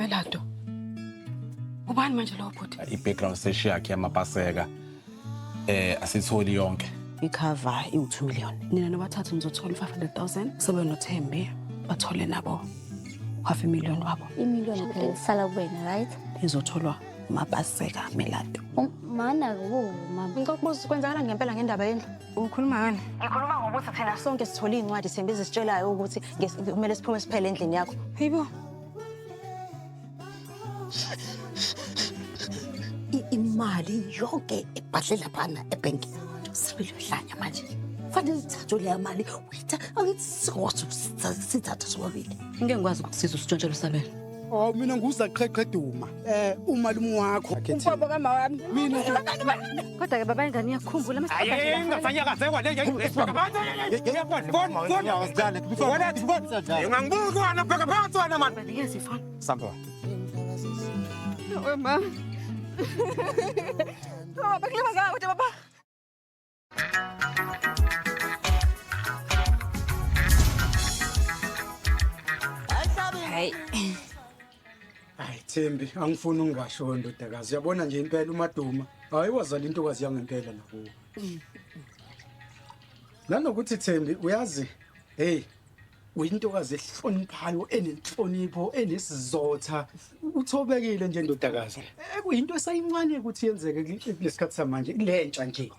Melato. Ubani manje lowo bhuti? I-background search yakhe yamapaseka asitholi yonke. Ikhava iwu-2 million. Nina nobathathu nizothola u-500,000. Sobe noThembi bathole nabo half a million wabo. Imiliyoni phela isala kuwena, right? Izotholwa Mapaseka Melato. Mana wo mama. Ngicela ukubuza kwenzakala ngempela ngendaba yendlu. Ukhuluma ngani? Ngikhuluma ngokuthi thina sonke sithole iy'ncwadi Thembi ezisitshelayo ukuthi kumele siphume siphele endlini yakho. Hayibo. Imali yonke ebhadle laphana ebhenki. Sibili uhlanya manje. Fanele ithathwe leya mali. Uyitha angithi sikwazi sithatha sobabili. Ngeke ngikwazi ukukusiza usitshontshela usabelo. Oh mina nguza qheqheduma. Umalume wakho. Umfowabo kama wami. Mina Kodwa ke baba ingane iyakukhumbula Ungangibuki wena bheka phansi wena man. Nikeza ifoni. Samba. We mama. Baba kulimaza kodwa baba. Hayi. Hayi Thembi, angifuni ungasho ndodakazi. Uyabona nje impela uMaduma. Hayi wazala intokazi yangempela nakuwe. Nanokuthi Thembi uyazi, hey uyintokazi ehloniphayo enenhlonipho enesizotha uthobekile nje ndodakazi. Kuyinto esayincane ukuthi yenzeke kulesikhathi samanje kulentsha nje.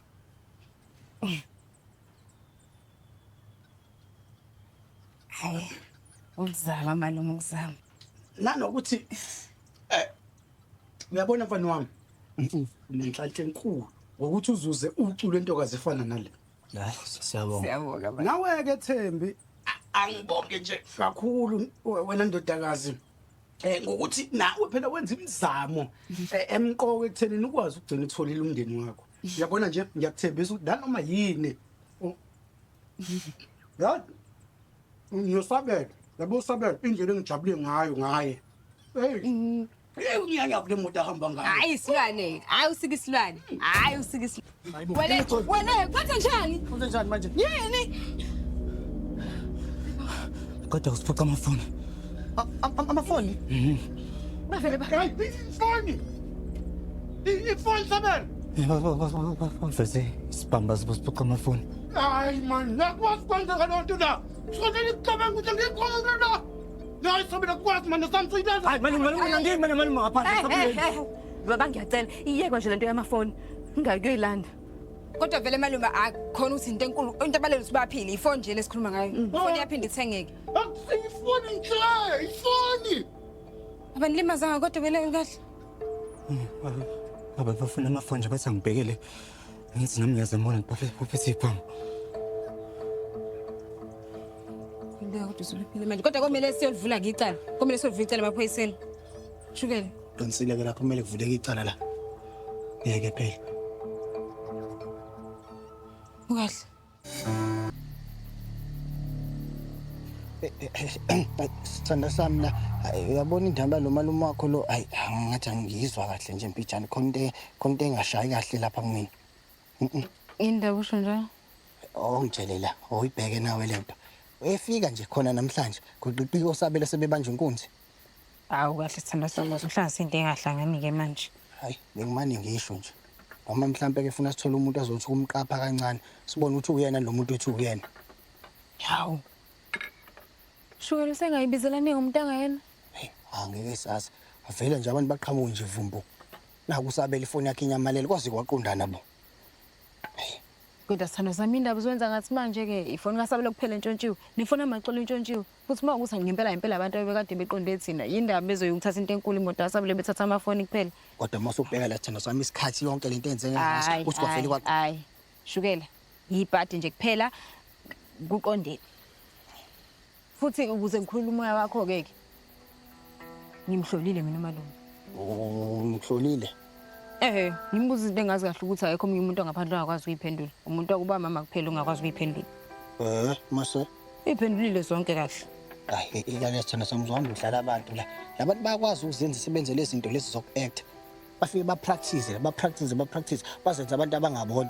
Hayi. Ukuzama malume ukuzama. Nanokuthi uyabona mfana wami unenhlanhla enkulu ngokuthi uzuze ucu lwentokazi efana nale. Siyabonga. Siyabonga baba. Nawe ke Thembi angibonge nje kakhulu wena ndodakazi. Ngokuthi nawe phela wenza imizamo emqoka ekuthenini ukwazi ukugcina utholile umndeni wakho. Uyabona nje ngiyakuthembisa ukuthi nanoma yini. Ya ngiyosabela, yabo usabela indlela engijabule ngayo ngaye. Hey. Hey unyanya kule moto ahamba ngayo. Hayi isilwane. Hayi usika isilwane. Hayi usika isilwane. Wena wena kwatha njani? Kwenze njani manje? Yini? Kodwa usiphuca amafoni. Amafoni? Bavele ba. Hayi ifoni. Ifoni sabela. Baveze isibhamba siphuca amafoni. Hayi man, nakwazi kwenzeka loo nto la. Sifanele kucabanga ukuthi ngikhona la. Hayi sabela kukwazi manje samsuyileza. Hayi malume malume ngangeni mina malume ngaphandle. Baba ngiyacela iyekwa nje lento yamafoni. Ngingakuyoyilanda. Kodwa vele malume akukhona ukuthi into enkulu into abalele ukuthi baphile ifoni nje lesikhuluma ngayo. Ifoni iyaphinda ithengeke. Akusiyifoni nje, ifoni. Abanimazanga kodwa vele kahle. Baba bafuna amafoni nje bathi angibhekele. Ngithi nami ngiyazibona baphethe ibhamu. Into kodwa usuliphile manje. Kodwa komele siyolivula ke icala. Komele siyolivula icala emaphoyiseni. Shukela. Qinisile ke lapho kumele kuvuleke icala la. Yeke phela. Ukahle. Sithanda sami la uyabona indaba lo malume wakho lo ayi ngathi angiyizwa kahle nje mbijane khona into khona into engashayi kahle lapha kumina. Indaba usho njalo? Ongitshele la oyibheke nawe lento. Uyefika nje khona namhlanje kuqiqika osabelo sebebanjwe inkunzi. Hawu kahle sithanda sami uhlangisa into engahlangani ke manje. Hayi bengimane ngisho nje. Noma mhlambe ke funa sithole umuntu azothi kumqapha kancane sibone ukuthi uyena lo muntu ethi uyena. Hawu. Shukela usengayibizelani ngomuntu angayena? Hey, angeke sasa. Avele nje abantu baqhamuke nje vumbu. Naku usabela ifoni yakhe inyamalele kwaze kwaqondana bo. Kodwa sithando sami indaba uzowenza ngathi manje ke ifoni kaSabelo kuphela entshontshiwe. Nefoni amaxolo intshontshiwe. Futhi uma ukuthi ngempela impela abantu abekade beqonde thina yindaba bezoyokuthatha into enkulu imoto kaSabelo bethatha amafoni kuphela. Kodwa uma usubheka la sithando sami isikhathi yonke lento eyenzeke ngaso Hayi, uthi kwavele hayi, kwa hayi. Shukela. Yibhadi nje kuphela kuqondile. Futhi ukuze ngikhulule umoya wakho ke ke. Ngimhlolile mina umalume. Umhlolile. Ngimbuza izinto engazi kahle ukuthi akekho omunye umuntu ongaphandle ongakwazi ukuyiphendula. Umuntu akuba mama kuphela ongakwazi ukuyiphendula. Mase Uyiphendulile zonke kahle. hayi ilale sithando sami uzohamba udlala abantu la. Labantu bayakwazi ukuzenza sebenze lezi zinto lezi zoku-act. Bafike ba-practice, ba-practice, ba-practice bazenze abantu abangaboni.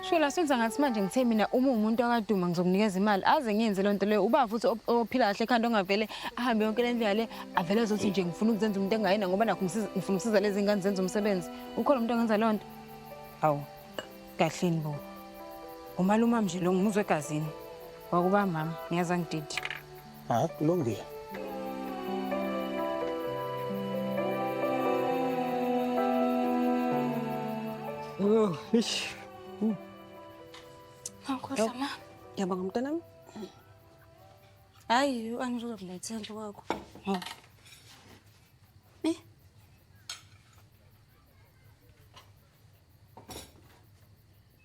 Shula senza ngathi manje ngithe mina uma umuntu akaduma ngizokunikeza imali aze ngiyenze loo nto leyo uba futhi ophila kahle ekhanda ongavele ahambe yonke le ndlela le avele azothi nje ngifuna ukuzenza umuntu engayena ngoba nakho ngifuna ukusiza lezi ngane zenze umsebenzi. Ukhona umuntu ongenza leyo nto? Hawu, kahleni bo. Umalume wami nje lo ngimuzwe egazini. Wakuba mama, ngiyazi angididi. Hayi, kulungile. Oh, ish. Awukhohlwa ma. Ngiyabonga mntanami. Hayi, angizokulethela kwakho. Eh?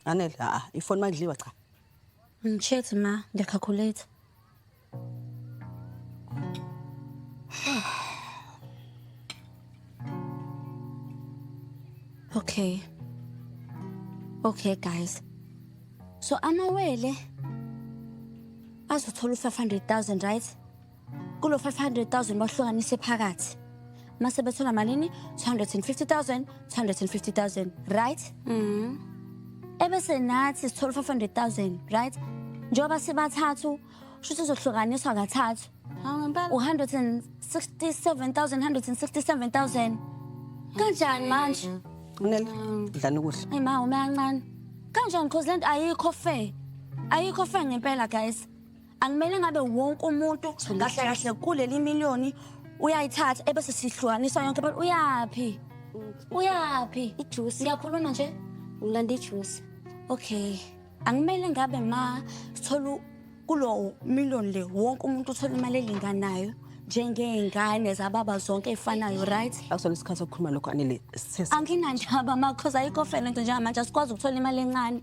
Anele, a ifoni makudliwa cha. Ngitshethi ma, ngiyacalculate. Okay. Okay guys. So amawele azothola u-500,000 right? Kulo 500,000 bahlukanise phakathi. Mase bethola malini? 250,000, 250,000, right? Ebese nathi sithola 500,000, right? Njengoba sibathathu, shuthi sizohlukaniswa kathathu. Hawu ngempela. U-167,000, 167,000. Kanjani manje? Anele, dlani ukudla. Hey ma, ume kancane. Kanjani cause lento ayikho fair. Ayikho fair ngempela guys. Akumele ngabe wonke umuntu kahle kahle kuleli miliyoni uyayithatha ebese sihlukanisa yonke but uyaphi? Uyaphi? Ijuice. Ngiyakhuluma nje. Ngilanda ijuice. Okay. Angimele ngabe ma sithola kulo million le wonke umuntu uthola imali elinganayo njengey'ngane zababa zonke ey'fanayo right? Akusona isikhathi sokukhuluma lokho Anele. Sesi. Anginandaba ma cause ayikho fair lento njengamanje asikwazi ukuthola imali encane.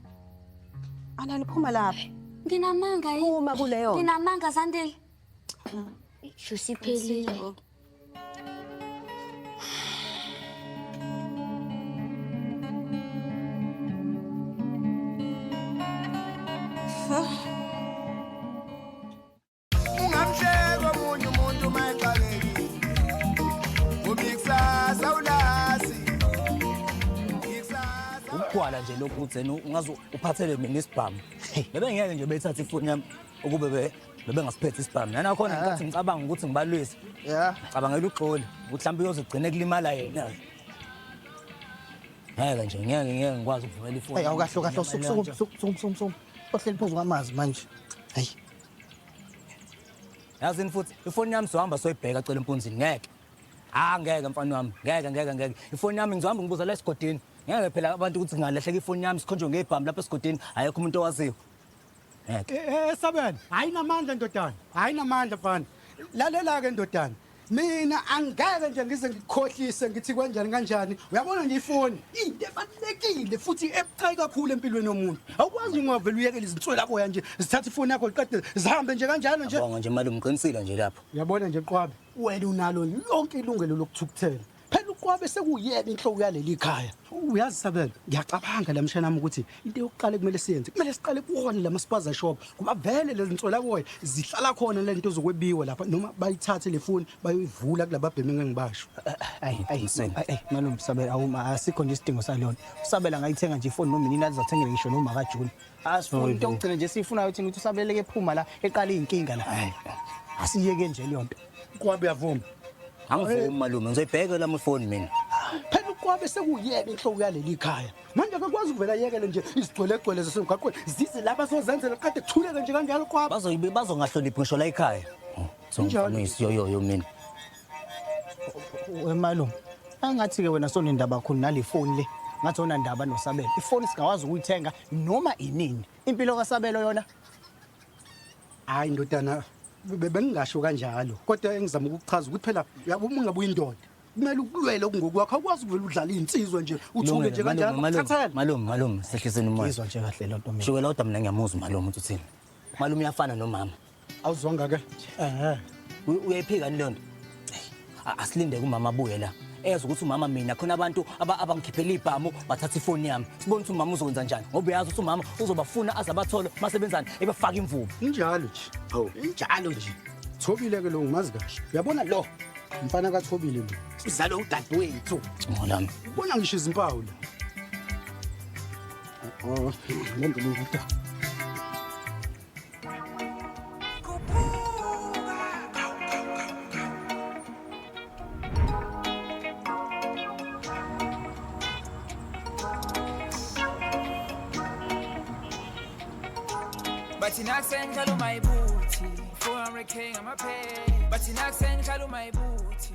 Anele phuma lapha. Nginamanga yini? Phuma kuleyo. Nginamanga Sandile. Ijuice iphelile. Ungamhleka omunye umuntu uma exakekile. Ngoba ikusasa awulazi. Ikusasa Ukugwala nje lokhu ukuthi yena ungaze uphathele mina isibhamu. Bebengeke nje bethathe ifoni yami ukube bebengasiphethe isibhamu. Nanakhona ngenkathi ngicabanga ukuthi ngibalwise. Yeah. Ngicabangela uXoli ukuthi mhlawumbe uyozogcina kulimala yena. Ngeke nje ngeke ngikwazi ukuvumela ifoni. Hey, awukahle kahle suku suku suku suku suku. Ohleli phezu kwamazi manje. Hey. Yazini futhi ifoni yami sohamba soyibheka cela empunzini ngeke. Ah ngeke mfana wami, ngeke. Ifoni yami ngizohamba ngibuza la esigodini. Ngeke phela abantu ukuthi ngalahleka ifoni yami sikhonjwe ngebhamu lapha esigodini, ayekho umuntu owaziyo. Ngeke. Sabelo, hayi namandla ndodana. Hayi namandla mfana. Lalela ke ndodana. Mina angeke nje ngize ngikukhohlise ngithi kanjani kanjani. Uyabona nje ifoni into ebalulekile futhi ebucayi kakhulu empilweni yomuntu. Awukwazi ungavele uyekele izinswela boya nje zithatha ifoni yakho liqede zihambe nje kanjalo nje. Bonga nje malume ngiqinisile nje lapho. Uyabona nje Qwabe, wena unalo lonke ilungelo lokuthukuthela. Phela uQwabe sekuyena inhloko yaleli khaya. Uyazi Sabelo, ngiyacabanga la mshana wami ukuthi into yokuqala kumele siyenze, kumele siqale kuwona la maspaza shop ngoba vele lezi nswela boya zihlala khona le nto zokwebiwa lapha noma bayithathe le foni bayoyivula kulababhemi engibasho. Ayi ayi ayi malume Sabelo awuma asikho nje isidingo salona. Usabela ngayithenga nje ifoni noma nini azothengele ngisho noma kaJuni. Asifuni into yokugcina nje siyifunayo thina ukuthi usabeleke ephuma la eqala inkinga la. Asiyeke nje leyo nto. Qwabe uyavuma. Angivumi malume, ngizoyibheka la ifoni mina. Phela uQwabe sekuyena inhloko yaleli khaya. Manje akakwazi ukuvela yekele nje izigcwelegcwele zasemgwaqweni zize lapha sozenzela qede kuthuleke nje kanjalo Qwabe. Bazongahloniphi ngisho la ekhaya. Njalo. Isiyoyoyo mina. We malume, angathi ke wena sonendaba kakhulu nale foni le. Ngathi onandaba noSabelo. Ifoni singakwazi ukuyithenga noma inini. Impilo kaSabelo yona. Hayi ndodana, bengingasho kanjalo. Kodwa engizama ukukuchaza ukuthi phela uyabo uma ungabe uyindoda kumele ukulwele okungokwakho, awukwazi ukuvela udlala iy'nsizwa nje uthuke nje kanjalo. Kuthathele. Malume, sehliseni umoya. Ngizwa nje kahle loo nto mina. Shukela kodwa mina ngiyamuzwa malume ukuthi uthini. Malume uyafana nomama. Awuzwanga ke? Ehhe. Uyayiphika ni leyo nto? Asilinde kumama abuye la. Ezwa ukuthi umama mina khona abantu abangikhiphela ibhamu bathatha ifoni yami. Sibone ukuthi umama uzokwenza njani ngoba uyazi ukuthi umama uzobafuna aze abathole masebenzani ebafaka imvubu. Injalo nje. Hawu, injalo nje. Thobile ke lo ngimazi kahle. Uyabona lo mfana kaThobile lo. Uzalo udadewethu. Ngolami. Ubona ngisho izimpawu la. Oh, le nto le. Bathi nakusendlala umayibuthi 400K ngamaphe. Bathi nakusendlala umayibuthi.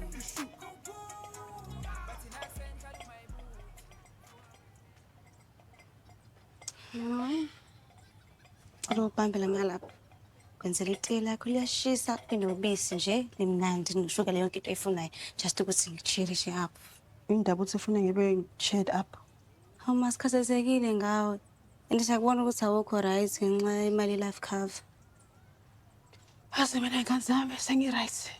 Cela ukubambe ngalapha. Kwenzela itiye lakho liyashisa linobisi nje limnandi noshukela yonke into oyifunayo just ukuthi ngicheerishe up. Indaba uthi ufuna ngibe cheered up. Hawu masikhathazekile ngawe. And siyakubona ukuthi awukho right ngenxa yemali life cover. Ase mina ingane zami sengi-right.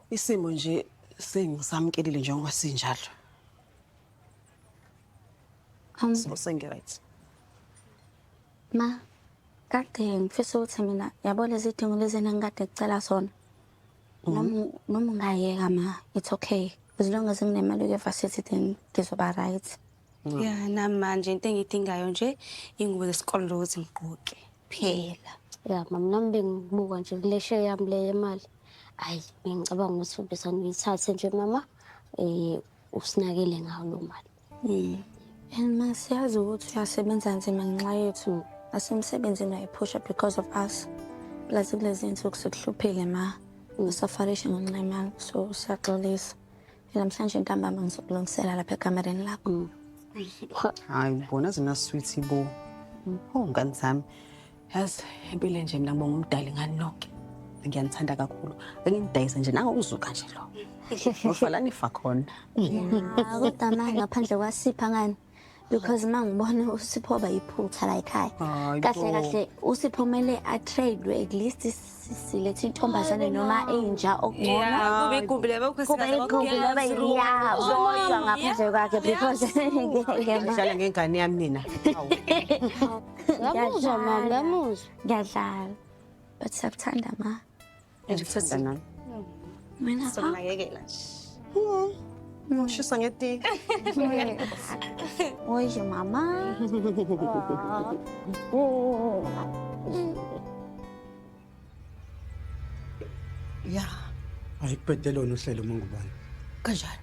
Isimo nje sengisamkelile njengoba sinjalo. So sengi-right. Ma, kade ngifisa ukuthi mina yabo lezi dingo lezi engikade ngicela sona. Noma ungayeka ma, it's okay. As long as nginemali ye-varsity then ngizoba right. Ya namanje into engiyidingayo nje ingubo zesikole ukuthi ngigqoke phela. Ya mama, nami bengibuka nje kule share yami le yemali. Hayi, bengicabanga ukuthi ubesane uyithathe nje mama, usinakele ngayo lo mali. And ma siyazi ukuthi uyasebenza nzima ngenxa yethu. Asemsebenzini wayiphusha because of us. Plus kulezi insuku sikuhluphile ma. Usafarishe ngenxa yemali so siyaxolisa. Namhlanje ntambama ngizokulungisela lapha ekamereni lakho. Hayi bona zina sweet bo. Oh ngane zami. Yazi empilweni nje mina ngibonga umdali ngani nonke. Ngiyanithanda kakhulu. Bengidayisa nje nangokuzuka nje lo. Ngofala nifa khona. Kodwa ma ngaphandle kwasipha ngani? Because ma ngibona uSipho bayiphutha la ekhaya. Kahle kahle uSipho kumele a-trade at least silethe intombazane noma inja okungcono. Kube igumbi laba kodwa ngaphandle kwakhe because ngidlala ngengane yami nina. Ngiyamuzwa mama, ngiyamuzwa. Ngiyadlala. But siyakuthanda ma. Ngikuthanda nami. Mina sokunakekela nje. Shisa ngeti. Oye mama. Ya. Ayikubhedele wona uhlelo mangubani. Kanjani?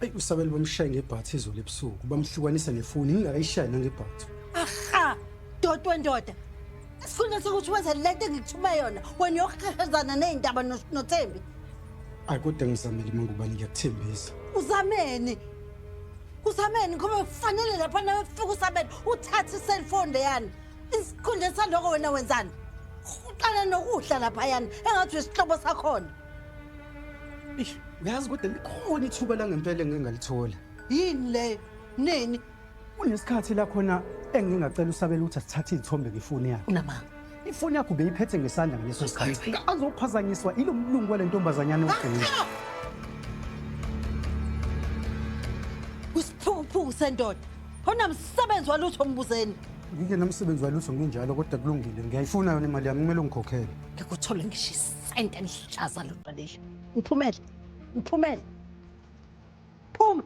Ayi usabele bamshaya ngebhathi izolo ebusuku, bamhlukanisa nefoni ngingakayishayi nangebhathi. Aha, doti wendoda. Isikhundla sokuthi wenze lento engikuthuma yona, wena uyokuhehezana nezindaba noThembi. Ayi kodwa ngizamele mangubani ngiyakuthembisa. Uzameni. Uzameni ngoba kufanele lapha nawe ufike usabele uthathe i-cellphone leyana. Isikhundla saloko wena wenzani? Uqala nokudla laphayana engathi isihlobo sakhona. Eish, uyazi kodwa likhona ithuba langempela engingalithola. Yini leyo? Nini? Kunesikhathi la khona engingacela usabele ukuthi asithathe izithombe ngefoni yakhe. Unamanga. Ifoni yakho ubeyiphethe ngesandla ngaleso sikhathi. Azophazanyiswa ilo mlungu wale ntombazanyana ogcina. Usiphukuphuku sendoda. Khona msebenzi walutho ombuzeni. Ngike nomsebenzi walutho nginjalo kodwa kulungile. Ngiyayifuna yona imali yami kumele ungikhokhele. Ngikuthole ngisho isente elihlaza lodwa leli. Ngiphumele. Ngiphumele. Phuma.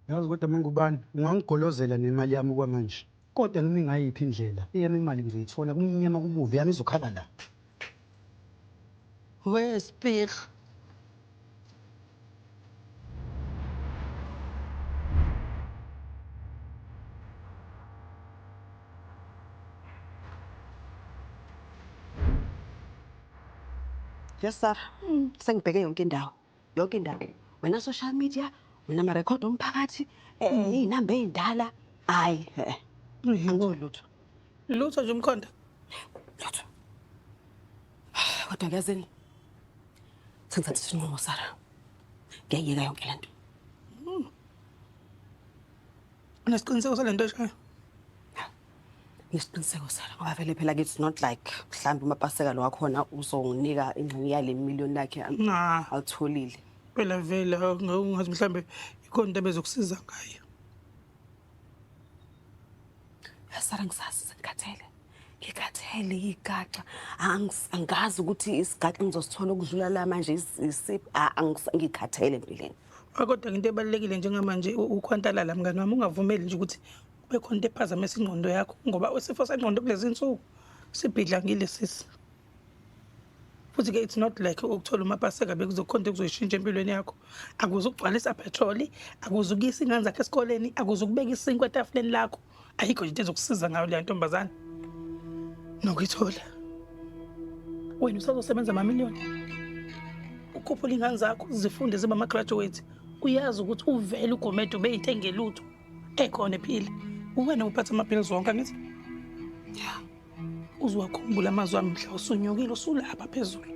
Yazi kodwa mangubani ungangigolozela nemali yami kwamanje. Kodwa noma ingayiphi indlela, eyami imali ngizoyithola kumnyama kubuve yami izokhala la. We Spig. Yes sir. Sengibheke yonke indawo. Yonke indawo. Wena social media, wena ama record omphakathi, izinamba ezindala. Hayi, angolutho. Lutho nje umkhonda. Lutho. Kodwa kuyazini. Sengithatha isinqumo Sara. Ngiyayeka yonke lento. Unesiqiniseko salento eshayo? Ngisiqiniseko Sara ngoba vele phela it's not like mhlawumbe umapaseka lo wakhona uzonginika ingxenye yale million lakhe alitholile. Phela vele ungazi mhlambe ikhona into abezokusiza ngayo. Sara ngisazi sengikhathele. Ngikhathele igaxa. Angazi ukuthi isigaxa ngizosithola ukudlula la manje isiphi ngikhathele empilweni. Kodwa into ebalulekile njengamanje ukhwantalala mngani wami, ungavumeli nje ukuthi kube khona into ephazamisa ingqondo yakho, ngoba isifo sengqondo kulezi insuku sibhidlangile sisi. Futhi-ke it's not like ukuthola uMapaseka bekuzokhona into ekuzoyishintsha empilweni yakho. Akuzukugcwalisa petroli, akuzukuyisa ingane zakho esikoleni, akuzukubeka isinkwa etafuleni lakho. Ayikho nje into ezokusiza ngayo leya ntombazane. Nokuyithola. Wena usazosebenza amamiliyoni. Ukhuphula ingane zakho zifunde zibe ama-graduate. Uyazi ukuthi uvele uGomede ube yinto engelutho ekhona ephila. Uwena uphatha ama-bills wonke angithi? Ya. Uzowakhumbula amazwi ami mhla usunyukile usulapha phezulu.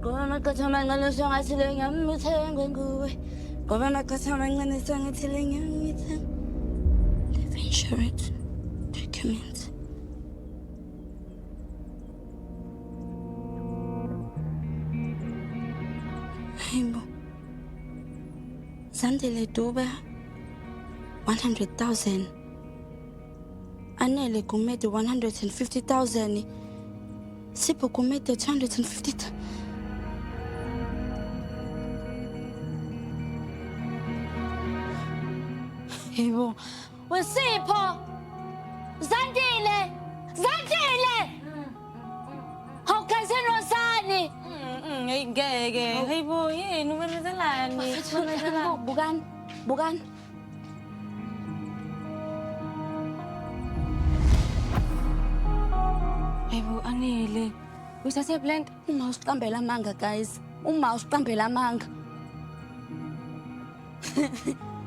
Ngoba amaqatha amancane sengathi le nyama ithengwe nguwe. Ngoba amaqatha amancane sengathi le nyama ithengwe. Life insurance documents. Hayibo. Zandile Dube 100,000. Anele Gumede 150,000. Sipho Gumede 250,000. Hayibo. Wesipho! Zandile! Zandile! Hawu Rosani! Ngeke. Hayibo yini umemezelani? Bukani, bukani. Hayibo Anele. Uyithathe blend? Uma usiqambela amanga guys. Uma usiqambela amanga.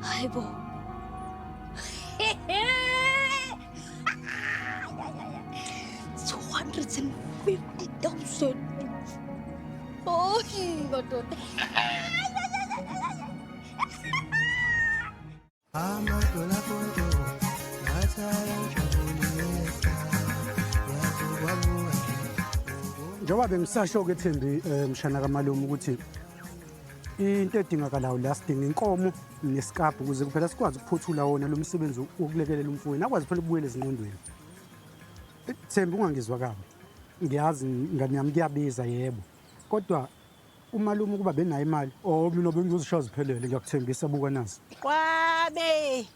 Hayibo. $250,000. Oh, madoda. Njengoba bengisasho-ke Thembi, mshana kamalume, ukuthi into edingakalayo la sidinga inkomo nesikabhu ukuze kuphela sikwazi ukuphuthula wona lo msebenzi wokulekelela umfowenu akwazi phela ukubuyela ezingqondweni. Thembi, ungangizwa kabi, ngiyazi ngane yami kuyabiza, yebo, kodwa umalume ukuba benayo imali, oh mina bengizozishaya ziphelele, ngiyakuthembisa. Buka nazi. Qwabe.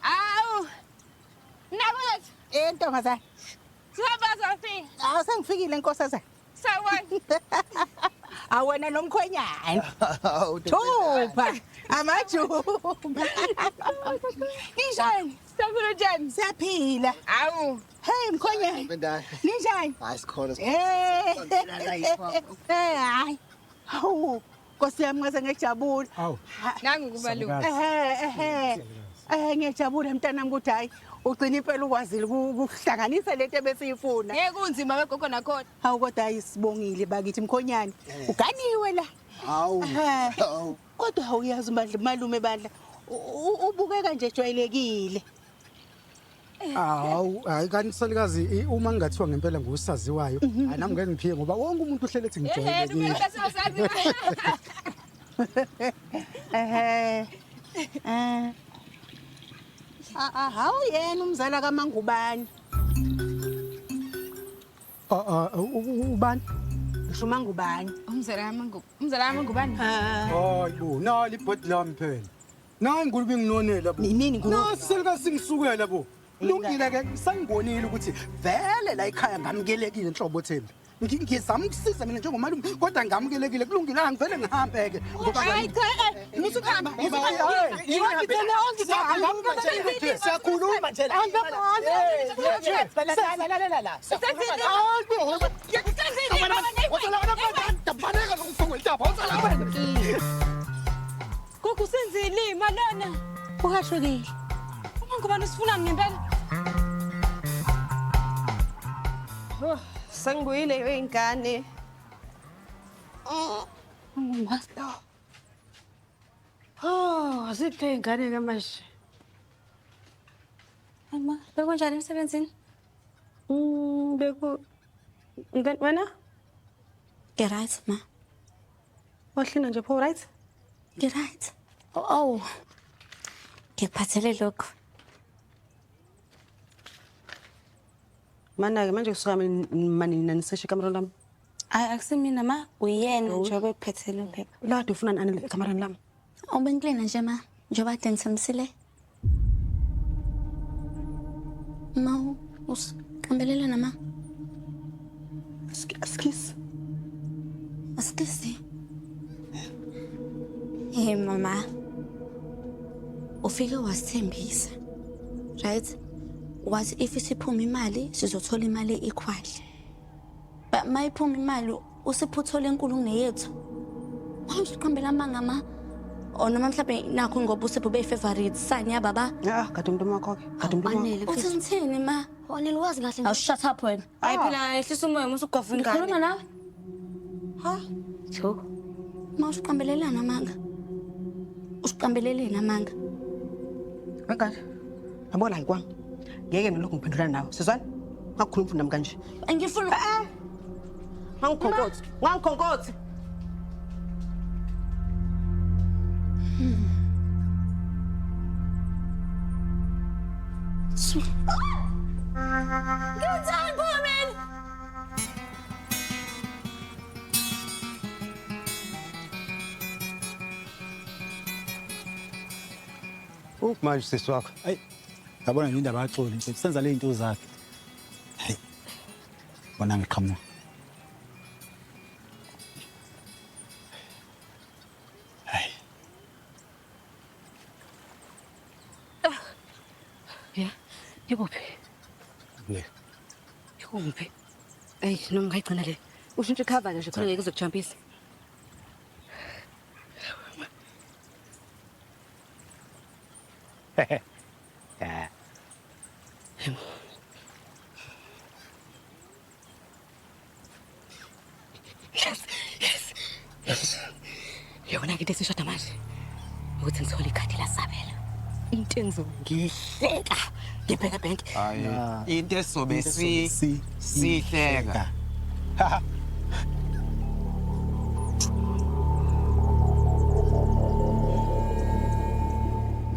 Awu. Nakuthi. Eh ntombazane. Sihamba safika. Awu sengifikile nkosazana. Sawubona. Awena nomkhwenyana. Thupha amajuba. Ninjani? Siyaphila njani? Siyaphila. Awu. Hey mkhwenyana. Ninjani? Hayi sikhona. Eh. Eh hayi. Hawu. Nkosi yami ngaze ngejabula. Awu. Nangu kumalume. Ehe ehe. Ngiyajabula mntanami ukuthi hayi ugcina impela ukwazile ukuhlanganisa lento ebesiyifuna. Ngeke kunzima wegogo nakhona. Hawu kodwa hayi sibongile bakithi mkhonyane. Uganiwe la. Hawu. Hawu. Kodwa awuyazi malume bandla ubukeka nje ejwayelekile. Hawu, hayi kanti salukazi, uma ngingathiwa ngempela ngusaziwayo, hayi nami ngeke ngiphike ngoba wonke umuntu uhlele ethi ngijwayelekile. Ehe. Eh. Hawu yena umzala kaMangubani. Ubani? Ngisho uMangubani. Umzala kaMangubani. Umzala kaMangubani. Hayi bo, nali ibhodi lami phela. Nayi ingulube inginonela bo. Nini ingulube? Nasi salukazi singisukela bo. Lungile ke sangibonile ukuthi vele la ekhaya ngamukelekile nhlobo Thembi. Ngizama ukusiza mina njengomalume kodwa ngamukelekile, kulungile angivele ngihambe ke. Ngoba Hayi cha, musukuhamba. Siyakhuluma nje la. La. Gogo usenzile malona. Uhashukile. UMangubani usifunani ngempela? Oh, sengibuyile ingane. Master. Oh, aziphe ingane ke manje. Ma, bekunjani emsebenzini? Beku wena? Ngi-right ma. Wahlina nje pho right? Ngi-right. Oh. Ngikuphathele lokho. Mana-ke manje kusuka manini naniseshe ekamereni lami? Hayi akusimina ma, uyena nje obekuphethele phepha. Lade ufuna nani ekamereni lami? Ubengiklina nje ma, njengoba kade ngithembisile. Ma, usiqambelelana ma. Asikisi. Asikisi. Hey mama. Ufike wasithembisa. Right? Wathi if isiphuma imali sizothola imali equal. But mayiphuma imali usiphuthole enkulu kuneyethu. Manje uqambela amanga ma. Or noma mhlawumbe nakho ngoba usipho beyi-favorite sani ya baba. Ah, kade umuntu wakho ke. Kade umuntu wakho. Uthi ngithini ma? Wanele wazi kahle. Awu shut up wena. Hayi phela ehlisa umoya musugova ingane. Ngikhuluma nawe. Ha? Cho. Ma usiqambelelana amanga. Usiqambeleleni amanga. Wengane. Yabona hayi kwami. Ngeke mina lokhu ngiphendulana nawe. Sizwana? Ngakukhuluma mfundami kanje. Ngifuna Ngangikhonkothe. Ngangikhonkothe. Ngenzani pho mina? Manje sisi wakho. Ayi. Yabona nje indaba kaXoli nje senza le zinto zakhe. Hayi. Bona ngiqhamuka. Hayi. Ya, ikuphi? Le. Ikuphi? Ey, noma ngayigcina le. Ushintshe cover nje khona ngeke kuzokujampisa. Yeah. Yes, yes, yes. Yona ke lesishada manje. Ukuthi ngithole ikhadi laSabela. Into engizongihleka. Ngibheka bank. Hayi, into esobe si sihleka.